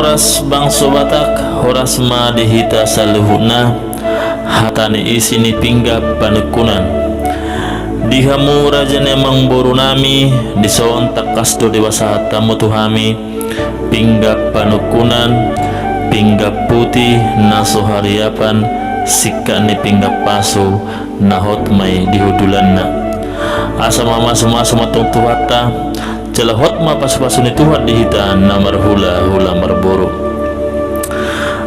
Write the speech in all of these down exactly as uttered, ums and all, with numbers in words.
Horas bangso Batak, horas ma di hita saluhutna. Hata ni isi ni pinggan panungkunan. Di hamu raja ni amangboru nami, dison tangkas do dipasahat hamu tu hami pinggan panungkunan, pinggan puti na so hariapan, singkat ni pinggan pasu, na hot ma i di hundulanna. Asa mamasumasu ma antong Tuhanta, jala hot ma pasupasu ni Tuhan di hita na marhulahula marboru.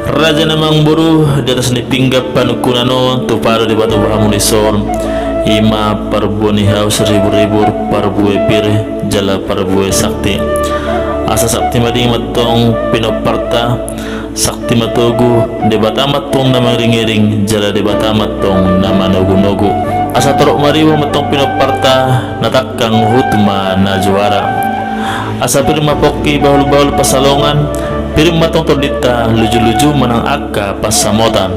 Raja ni amangboru, di atas ni pinggan panungkunan on tupa do dipatupa hamu dison, i ma parbue ni hau siriburribur, parbue pir jala parbue sakti. Asa sakti madingin ma antong pinomparta, sakti matogu, Debata ma antong na mangiringiring, jala Debata ma antong na manogunogu. Asa torop maribur ma antong pinomparta, na tangkang huhut ma na juara. Asa pir ma pongki bahulbahul pansalongan, pir ma antong tondinta lujuluju manang angka pansamotan.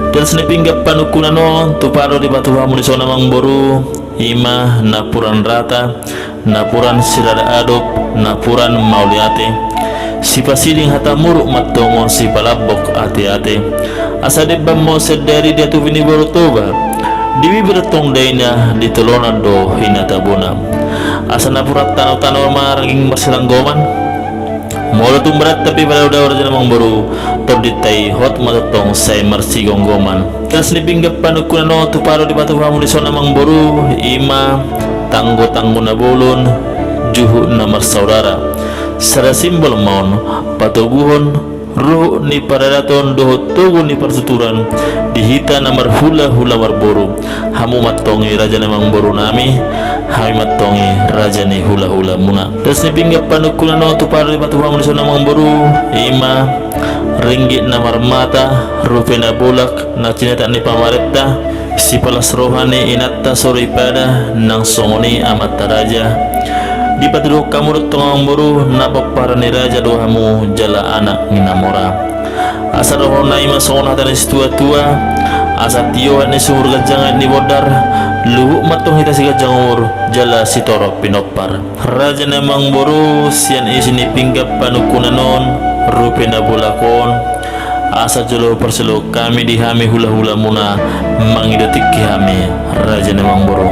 Di atas ni pinggan panungkunan on tupa do dipatupa hamu dison amangboru, i ma napuran rata, napuran sirara adop, napuran mauliate. Sipasiding hata muruk ma antong on, sipalambok ateate. Asa demban ma on sadari di atupi ni boru Toba, di bibir antong daina, di tolonan do hinatabona. Asa napuran tanotano ma rangging marsiranggoman. Molo tung berat tapi pada udah raja ni amangboru, tondinta i hot ma antong sai marsigomgoman. Di atas ni pinggan panungkunan on tupa do dipatupa hamu dison amangboru, i ma tanggotanggo na bolon, juhut na marsaudara. Sada simbol ma on patoguhon ruhut ni paradaton dohot togu ni partuturan di hita na marhulahula marboru. Hamu ma antong i raja ni amangboru nami, hami ma antong i raja ni hulahulamuna. Di atas ni pinggan panungkunan on tupa do dipatupa hamu dison amangboru, i ma ringgit na marmata, rupe na bolak, na cinetap ni pamarenta, sipalas roha ni inanta soripada, nang songon i amanta raja. Dipatuduhon hamu do antong amangboru, na pomparan ni raja do hamu jala anak ni na mora. Asa dohononna i ma songon hata ni situatua, asa tio aek ni sumur, ganjang aek ni bondar, luhut ma antong hita siganjang umur jala sitorop pinompar. Raja ni amangboru, sian isi ni pinggan panungkunan on, rupe na bolak on, asa jolo parsilahi hami di hami hulahulamuna, mangido tingki hami, raja ni amangboru.